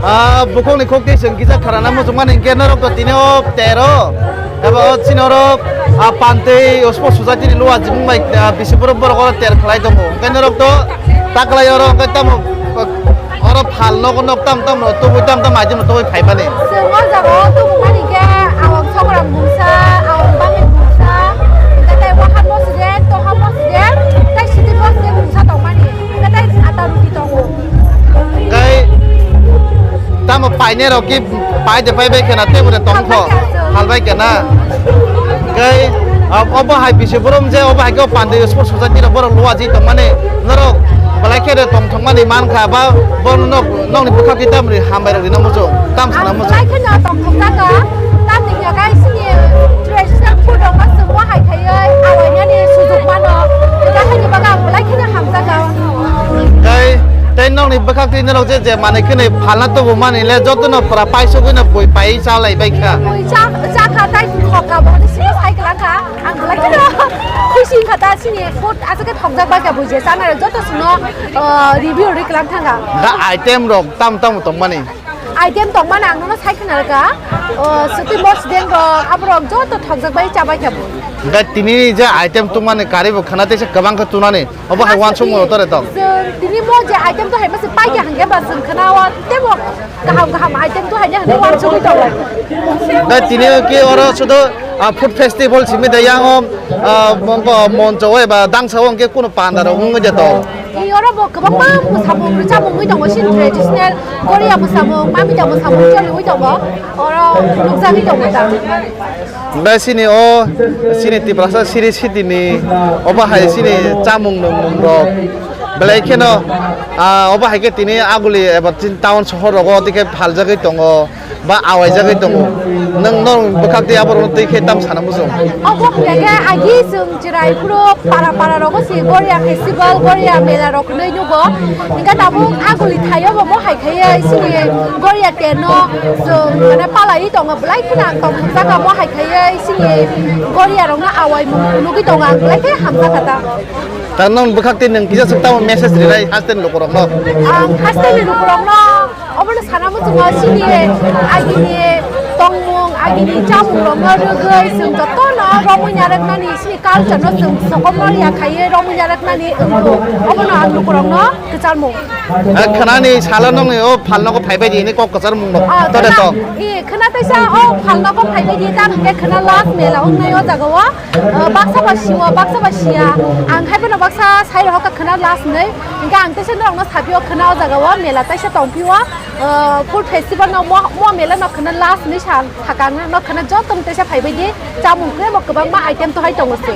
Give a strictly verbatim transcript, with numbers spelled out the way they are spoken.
Ah, bukhukni khukti chwng kisa kharana muchungmani hinkhe norok to tini o tero eba o chini oro, ah, pantwi o sports society ni luwa jibung bai, ah, bisi borok borok oro ter khlai tongo. Hinkhe norok to taklai oro hinkhe tamo, ah, oro phal nogo nok tam tam no tubui tam tam aidi no tubui phaimani. Chwng o jaga o tubumani hinkhe awang sobrang mungsa, awang bangwi mungsa, hinkhe tei wahan mosjid, toha mosjid, tei sidi mosjid mungsa tongmani. Tei ata ruti tongo. Tei tamo paine rok ki pai de pai bai khena tei bore tong kho. Hal bai kena. Tei, ah, obo hai bisi borom je obo hai khe pandi sports society rok borok luwa ji tongmani norok belai khe de tong thokmani man kha ba bo nok nokni bwkha ki tamri hambai rok rina muchung tam sana muchung. Belai kheno tong thok taka. Tamni khe kai sini traditional food rok ma chwng wahai khaiwi awainani sujuk mano. Tei haini bagwi ang belai kheno hamjak ang. Tei, tei nokni bwkhak twi norok je, je manwi kheno phalna tubu mani le jotono pura paisugwi no bui pai chalai bai kha. Bui cha, cha kha tai thok kha bo sini sai kla kha. Ang belai kheno khusi kha ta sini food aswk khe thokjak bai kha bui je chana joto sino, uh, review ri klang thanga. Da item rok tam tam tong mani. Item tongmani ang nono sai khna rwkha, o, suti mosdeng rok, aborok joto thokjak bai chabai kha bo. Hingke tini je item tongmani kari bo khna teisa kwbang khe tunani, obo hai wansuk mo tore tong. Chwng tini mo je item to hai mase pai kha hingke ba chwng khna o tebo kaham kaham item to hai ne hwnwi wansugwi tonglai. Hingke tini ke oro sudo, ah, food festival simi da yang o, ah, mongko moncho eba dangsa o hingke kuno panda rok wngwi de tong. I oro bo kwbangma mwsamung rwchapmung wngwi tongo, chini traditional Korea mwsamung, mamita mwsamung choliwi tongo, oro nukjagwi tongo ta. Hwnkhe chini o, chini Tiprasa Siri City ni obo hai chini chamung nungmung rok belai kheno, ah, obo hai khe tini aguli eba chini town sohor rogo tei khe phaljagwi tongo. Ba awaijagwi tongo. Nwng norok bwkhak twi aborokno twi khe tam sana muchung? Obo hwnkhe agi chwng chwrai phuru para para rogo se Goria festival, Goria mela rok hwnwi nugo. Hwnkhe tabuk aguli thaio bo mo hai khaiwi sini Goria terno chwng mane palaiwi tongo. Belai kheno ang tongthok jaga mo hai khaiwi sini Goria rokno awai mung nugwi tongo ang belai khe hamjakha ta. Ta nwng bwkhak twi nwng kisa swk tamo message rinai haste ni lukurokno? Ang haste ni lukurokno obono sana muchungo chini agini tongmung, agini chamungrokno rwgwi chwng jotono romwi narwknani, chini culture-no chwng sokomorya khaiwi romwi narwknani wngkhu. Obono ang lukurokno kwcharmung. Eh, khwnani salo nokni o phalnogo phaibai di hwnwi kok kwcharmung no. Ah, tode khwna-, to. Eh, khwna teisa o phalnogo phaibai di, ta hwnkhe khwna last mela wngnai o jaga o. Ah, baksa ba sio, baksa ba sia. Ang hai bono baksa sai rohor kha khwna last nwi. Hwnkhe ang teisa norokno saphio khwna o jaga o mela teisa tongphio. Ah, food festival no mo, mo mela no khwna last nwi sa ang thakang no khwna joto teisa phaibai di. Chamung khe bo kwbangma item to hai tongo se.